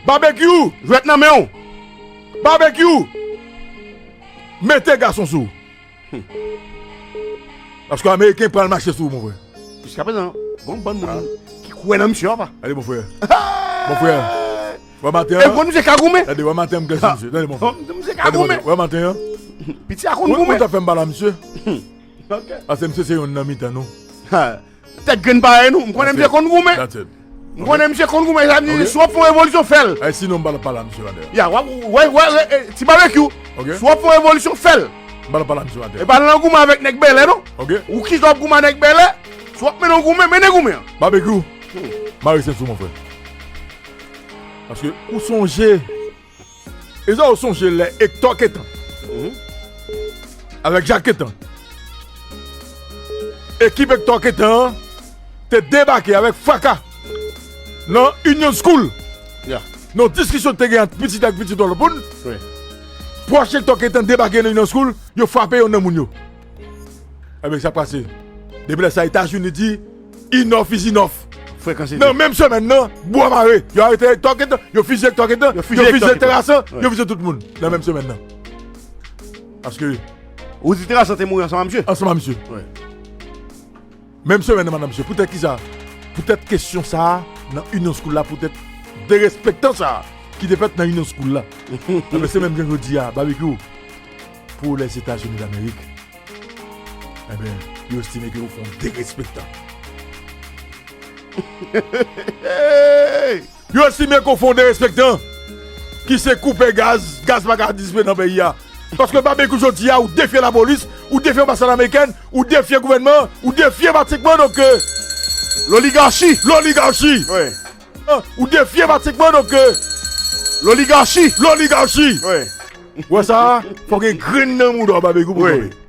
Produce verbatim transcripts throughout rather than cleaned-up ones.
Babekyou, jwèt nan men w. Babekyou, mete gason sou ou. Paske Ameriken pral mache sou ou, mon frè. Jiskaprezan, gon bann moun ki kwè nan misye, papa. Gade, mon frè. Mon frè. Wè maten an. E bon, misye ka goumen. Gade, wè maten an, m glase misye. Tande, mon frè. Misye ka goumen. Wè maten an. Piti a konn goumen. Ou t ap fè m pale a misye. Paske misye se youn nan mitan nou. Tèt grenn parèy nou. M konnen misye konn goumen. M konnen misye konn goumen. Sa vle di, si w ap fè yon revolisyon, fè l. Ay, sinon, m pa t ap pale a misye maten an. Ya, wè, wè, wè, ti Babekyou. Si w ap fè yon revolisyon, fè l. M pa t ap pale a misye maten an. E pa nan goumen avèk nèg bèlè, non. Ou ki jan w ap goumen avèk bèlè, si w ap mennen yon goumen, mennen goumen an. Babekyou, mare senti w, mon frè. Paske ou sonje, e sa ou sonje lè Hector Ketan avèk Jacques Ketan, ekip Hector Ketan an te debake avèk fraka nan Union School. Nan yon diskisyon te gen ant pitit ak pitit yon lòt moun, pwòch Hector Ketan debake nan Union School, yo frape youn nan moun yo. Ebyen, sa k pase? Depi lè sa, Etazini di, enough is enough. Nan menm semèn nan, bwa mare. Yo arete Hector Ketan, yo fizye Hector Ketan, yo fizye Terrasson, yo fizye tout moun. Nan menm semèn nan. Paske. Ou di Terrasson te mouri ansanm a misye? Ansanm a misye. Menm semèn nan, madanm, mesye, poutèt kisa? Poutèt kesyon sa a, nan Union School la, poutèt derespektan sa a ki te fèt nan Union School la. Ebyen, se menm jan jodi a, Babekyou, pou Lèzetazini Damerik, ebyen, yo estime ke ou fè yon derespektan. Yo estime ke w fè yon derespektan, ki se koupe gaz, gaz pa ka dispe nan peyi a. Paske Babekyou jodi a, ou defye lapolis, ou defye anbasad amerikèn, ou defye gouvènman, ou defye pratikman, donk, euh, loligachi. Loligachi. Wi. An, ou defye pratikman, donk, euh, loligachi. Loligachi. Wi. Ou wè sa, fòk gen grenn nan mouda w, Babekyou, pou kanpe.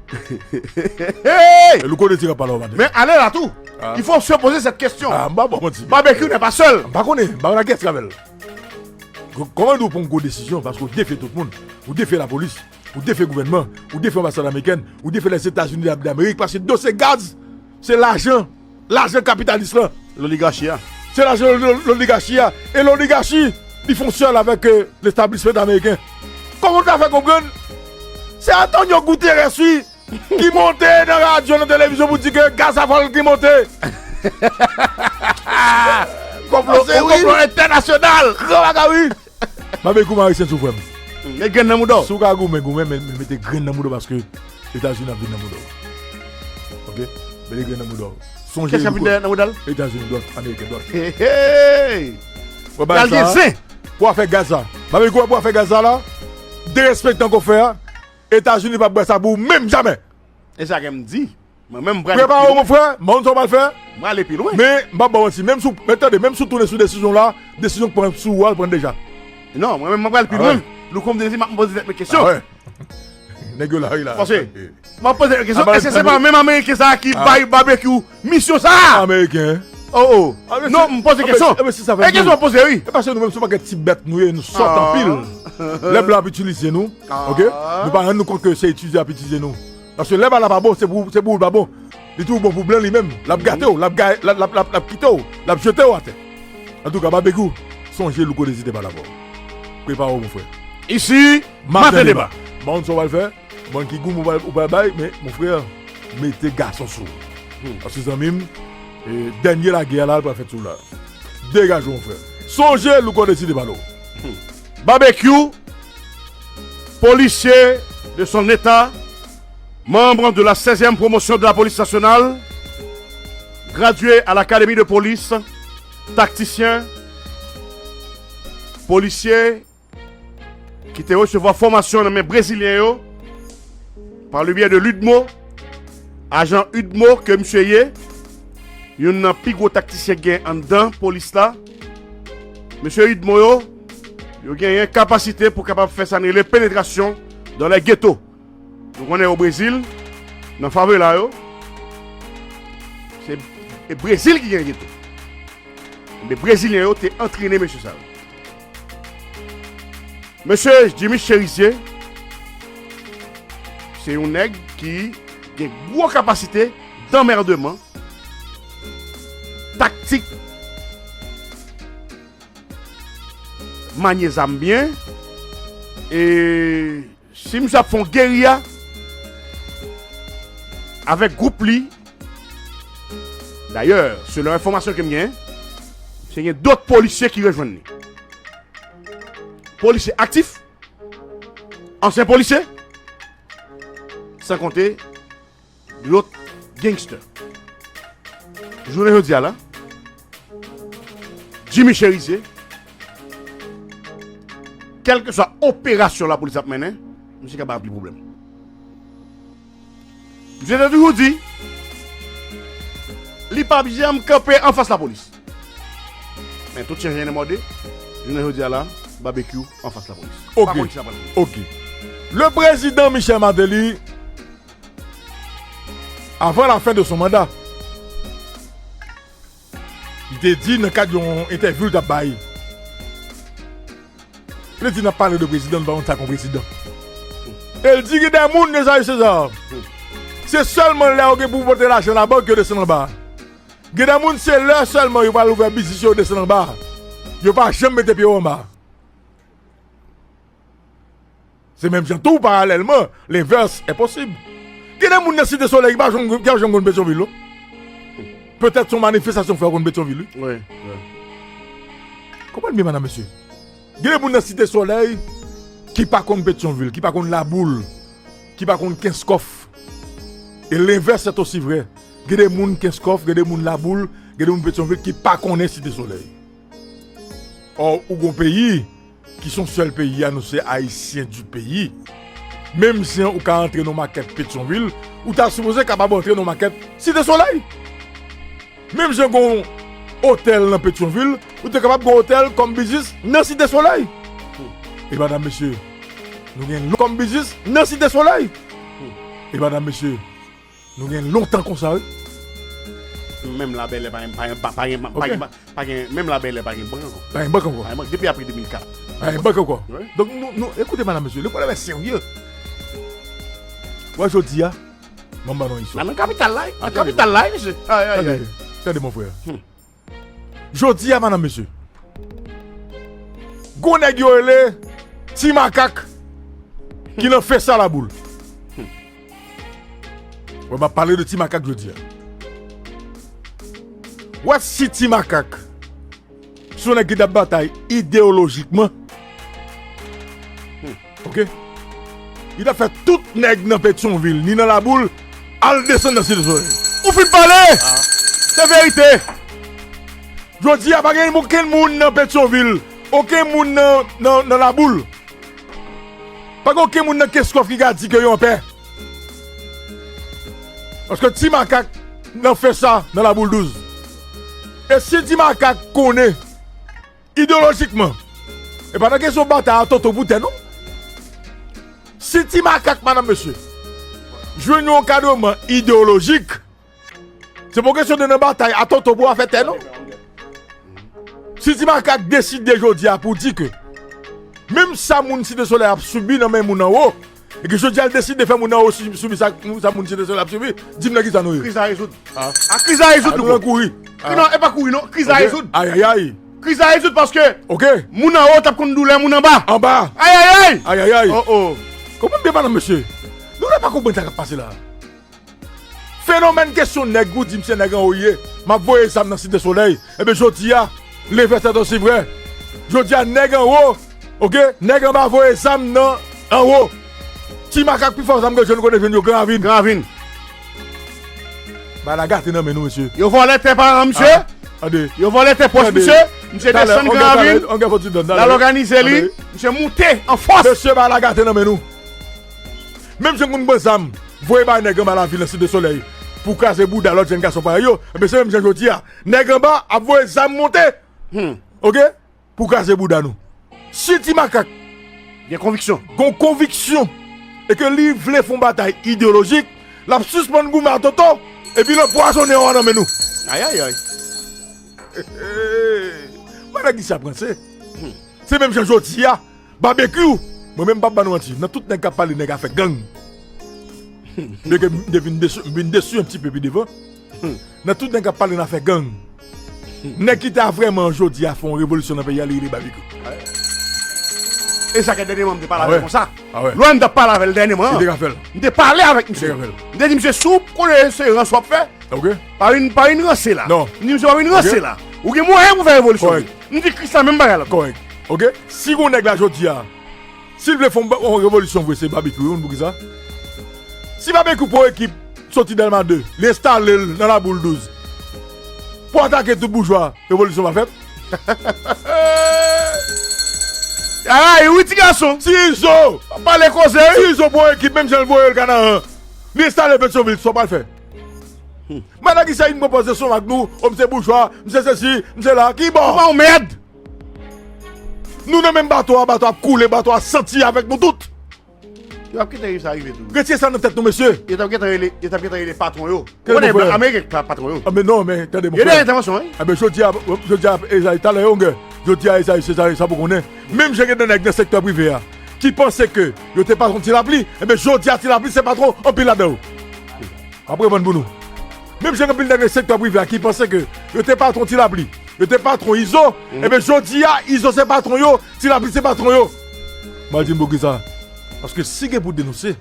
Hey! E Louko Désiré ap pale w maten. Men ale la tou. Ah. Il faut se poser cette question. Ah, m pa ba w manti. Babekyou n'est pas seul. M pa konnen, m pa konnen kiyès ki avè l. K-, kòman w di w pran gwo desizyon, paske w defye tout moun, ou defye lapolis, ou defye gouvènman, ou defye anbasad amerikèn, ou defye Lèzetazini Damerik, paske dosye gaz, se lajan, lajan kapitalis lan. Loligachi a. Se lajan lo-, lo-, loligachi a. E loligachi, li fonksyone avèk, euh, lestablisman ameriken. Kòman w ta fè konprann? Se Antonio Guterres, wi, ki monte nan radyo, nan televizyon pou di ke gaz la fò l te monte. Konplo, konplo entènasyonal. Gran bagay, wi. Babekyou, mare senti w, frè m. Met grenn nan mouda w. Si w ka goumen, goumen, men, men mete grenn nan mouda w paske Etazini ap vin nan mouda w. Oke? Mete grenn nan mouda w. Sonje. Kès k ap vin nan mouda l? Etazini, dwòt, Ameriken, dwòt. Hey, hey! Wè bagay sa a, pou afè gaz la. Babekyou, wè pou afè gaz la la, derespektan ke w fè a, Etazini p ap bwè sa pou ou menm jamè. E sa ke m di. Mwen menm, m pral. Prepare w, mon frè. M pa konn sa w pral fè. M prale pi lwen. Men, m p ap ba w manti. Menm si w, men tande, menm si w tounen sou desizyon w la, desizyon k pran sou ou a, l pran deja. Non, mwen menm, mwen pral pi lwen. Louko m te di, m ap poze tèt mwen kesyon. Nèg yo la, wi, la. Paske, m ap poze tèt mwen kesyon, èske se pa menm Ameriken sa a ki bay Babekyou misyon sa a? Ameriken. Oh, oh. Non, m poze kesyon. E kesyon m poze, wi. E paske nou menm, se yon pakèt ti bèt nou ye, nou sòt anpil. Lè blan ap itilize nou, oke? Nou pa rann nou kont ke se itilize y ap itilize nou. Paske lè bagay la pa bon, se pou, se pou ou l pa bon. Li tou bon pou blan li menm. L ap gate w, l ap ga-, l ap, l ap, l ap, l ap kite w, l ap jete w atè. Antouka, Babekyou, sonje Louko Désiré te pale avè w. Prepare w, mon frè. Isi, Maten Deba. M pa konn sa w pral fè, m pa konn ki gou ou pral, ou pral bay, men, mon frè, mete gason sou ou. Paske zanmi m, e, dènye lagè a la, l pral fèt sou ou la. Degaje w, mon frè. Sonje Louko Désiré te pale w. Babekyou, policier de son état, membre de la seizième promotion de la police nationale, gradué à l'académie de police, tacticien, policier ki te resevwa fòmasyon nan men Brezilyen yo, par le biais de l'UDMO, ajan UDMO ke misye ye, youn nan pi gwo taktisyen gen anndan polis la. Mesye UDMO yo, yo genyen kapasite pou kapab fè sa n rele penetrasyon dans les ghettos. Nou konnen o Brezil, nan favela yo, se, e Brezil ki gen geto. Men Brezilyen yo te antrene mesye sa yo. Mesye Jimmy Chérizier, se yon nèg ki gen gwo kapasite danmèdman, taktik, manye zam byen. E si misye ap fè yon geriya avèk gwoup li, dayè, selon enfòmasyon ke m gen, se gen dòt polisye ki rejwenn li. Polisye aktif, ansyen polisye, san konte lòt gangster. Jounen jodi a la, Jimmy Cherizier, kèlkeswa operasyon lapolis ap mennen, misye ka bay anpil pwoblèm. Misye te toujou di, li p ap janm kanpe anfas lapolis. Men tout chen jwenn mòde, jounen jodi a la, Babekyou anfas lapolis. Pa konn kisa pral rive. Ok. Le président Michel Martelly, avant la fin de son mandat, li te di nan kad yon entèvyou l t ap bay, li di n ap pale de prezidan, nou pa konn sa k yon prezidan. E l di gen de moun, Jezayi Seza, se sèlman lè yo gen pou pote lajan nan bank yo desann anba. Gen de moun, se lè sèlman yo pral ouvè biznis yo desann anba. Yo pa janm mete pye yo anba. Se menm jan tou, paralèlman, lenvès è posib. Gen de moun nan Site Solèy ki pa janm, ki pa janm konn Petyonvil, non. Petèt se yon manifestasyon k fè yo konn Petyonvil, wi. Wi, wi. Konprann byen, madam, mesye. Gen de moun nan Site Solèy ki pa konn Petyonvil, ki pa konn Laboul, ki pa konn Kenskòf. E lenvès è osi vrè. Gen de moun Kenskòf, gen de moun Laboul, gen de moun Petyonvil ki pa konnen Site Solèy. Ò, ou gon peyi ki se yon sèl peyi a, nou se Ayisyen di peyi. Menm jan ou ka antre nan makèt Petyonvil, ou ta sipoze kapab antre nan makèt Site Solèy. Menm jan gon otèl nan Petyonvil, ou te kapab gon otèl kòm biznis nan Site Solèy. E madanm, mesye, nou gen lòt kòm biznis nan Site Solèy. E madanm, mesye, nou gen lontan konsa, wi. Menm la bèlè pa gen, pa gen, pa gen, pa gen, pa gen, pa gen, menm la bèlè pa gen bank ankò. Pa gen bank ankò. Pa gen bank, depi apre de mil kat. Pa gen bank ankò. Wi. Donk, nou, nou, ekoute, madanm, mesye, le pwoblèm è serye. Wè, jodi a, m ap ban nou istwa. Nan kapital la, nan kapital la, mesye. Ay, ay, ay. Tande, tande, mon frè. Jodi a, madanm, mesye, gon nèg yo rele Ti Makak ki nan fes a Laboul. Wè, m ap pale de Ti Makak jodi a. Wè, si Ti Makak se yon nèg ki t ap batay ideyolojikman, oke? Li t ap fè tout nèg nan Petyonvil, ni nan Laboul, al desann nan Site Solèy. Ou fin pale! Se verite! Jodi a, pa gen okenn moun nan Petyonvil, okenn moun nan, nan, nan Laboul, pa gen okenn moun nan Kenskòf ki ka di ke yo anpè. Paske Ti Makak nan fè sa nan Laboul douz. E si Ti Makak konnen ideyolojikman, e pa nan kesyon batay a toto pou tè, non. Si Ti Makak, madanm, mesye, jwenn yon ankadreman ideyolojik, se pa kesyon de nan batay a toto pou afè tè, non. Si Ti Makak deside jodi a pou di ke menm sa moun Site Solèy ap sibi nan men moun anwo, e ke jodi a l deside fè moun anwo si-, sibi sa, sa moun Site Solèy ap sibi, di m nan kisa nou ye. Kriz la rezoud. A kriz la rezoud, nou kouri. Non, e pa kouri, non. Kriz la rezoud. Ayayay. Kriz la rezoud paske moun anwo t ap konn doulè moun anba. Anba. Ayayay. Ayayay. Oh, oh. Konprann byen, madanm, mesye. Nou la pa konprann sa k ap pase la. Fenomèn kesyon nèg, ou di m se nèg anwo ye, m ap voye zam nan Site Solèy. Ebyen, jodi a, lenvès è osi vrè. Jodi a, nèg anwo, oke, nèg anba voye zam nan anwo. Ti Makak pi fò zam ke jwenn kote jwenn yo, Gran Ravin. Gran Ravin. Bagay la gate nan men nou, mesye. Yo vòlè tè paran misye. Tande. Yo vòlè tè pwòch misye. Misye desann Gran Ravin. L al òganize li. Misye moute an fòs. Mesye, bagay la gate nan men nou. Menm jan moun pran zam, voye bay nèg anba lavil nan Site Solèy pou kraze bouda lòt jèn gason parèy yo, ebyen se menm jan jodi a. Nèg anba ap voye zam monte. Oke? Pou kraze bouda nou. Si Ti Makak gen konviksyon, gon konviksyon, e ke li vle fè yon batay ideyolojik, l ap sispann goumen a toto, epi l anpwazonnen anwo nan men nou. Ayayay. Mwen nèg isi ap ranse. Se menm jan jodi a, Babekyou, mwen menm m p ap ba nou manti, nan tout nèg k ap pale nèg afè gang, byenke m te vin desi, m vin desi yon ti pe pi devan, nan tout nèg k ap pale nan afè gang, nèg ki ta vrèman jodi a fè yon revolisyon nan peyi a, li rele Babekyou. E sa ke dènyèman m te pale avè l konsa. Lè m t ap pale avè l dènyèman an, m te pale avèk misye. M te di, "Misye, si w konnen se rans w ap fè, pa vin, pa vin ranse la." M di, "Misye, pa vin ranse la. Ou gen mwayen pou fè revolisyon vre." M di, "Kristan, menm bagay la." Kòrèk. Oke? Si gon nèg la jodi a, si l vle fè yon revolisyon vre, se Babekyou wi, poukisa? Si Babekyou pran ekip soti Dèlma de, li enstale l nan Laboul douz pou atake tout boujwa, revolisyon pa fèt. Ay, wi, ti gason. Si Izo, pale koze, wi. Si Izo pran ekip, menm jan l voye l Kanaran, li enstale Petyonvil, sa w pral fè? Madan ki sa vin pran pòz de son ak nou, o, m se boujwa, m se sesi, m se la, ki bò? Ou pa yon mèd. Nou nan menm bato a, bato a ap koule, bato a santi avèk nou tout. Yo ap kite sa rive tou. Retire sa nan tèt nou, mesye. Yo t ap gentan rele, yo t ap gentan rele patwon yo. Ou konnen Ameriken pa patwon yo. A, men non, men tande, mon frè. Yo nan entèvansyon, wi. A, men jodi a, jodi a, Ezayi, talè, yon gè. Jodi a, Ezayi, se sa, sa pou konnen. Menm jan gen de nèg nan sektè prive a ki panse ke yo te patwon Ti Lapli, enben, jodi a, Ti Lapli se patwon anpil ladan yo. M ap reponn pou nou. Menm jan gen anpil nèg nan sektè prive a ki panse ke yo te patwon Ti Lapli, yo te patwon Izo, enben, jodi a, Izo se patwon yo, Ti Lapli se patwon yo. M al di n poukisa. Paske si gen pou denonse,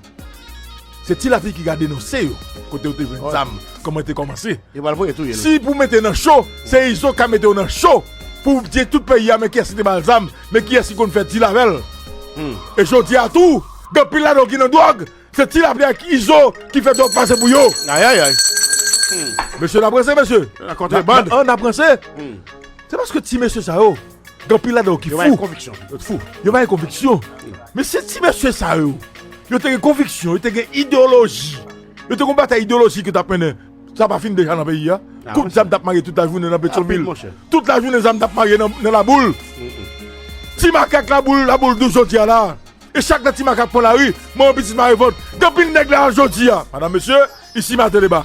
se Ti Lapli ki ka denonse yo, kote yo te jwenn zam, kòman yo te kòmanse. Yo pral voye touye nou. Si pou mete nan cho, se Izo k ka mete yo nan cho pou di tout peyi a, men kiyès ki te ba l zam, men kiyès ki konn fè dil avè l. E jodi a tou, gen anpil ladan yo ki nan dwòg, se Ti Lapli ak Izo ki fè dwòg pase pou yo. Ayayay. Mesye, n ap ranse, mesye. Kontrebann. N ap ranse. Se paske ti mesye sa yo, gen anpil ladan yo ki fou. Yo pa gen konviksyon. Yo fou. Yo pa gen konviksyon. Men si ti mesye sa yo, yo te gen konviksyon, yo te gen ideyoloji, yo te gen batay ideyolojik yo t ap mennen, sa pa fin deja nan peyi a? Kout zam t ap mare tout lajounen nan Petyonvil. Tout lajounen zam t ap mare nan, nan Laboul. Ti makak Laboul, Laboul douz jodi a la. E chak lè Ti Makak pran lari, mwen yon pitit Marivòt. Gen anpil nèg la jodi a. Madanm, mesye, isi maten deba.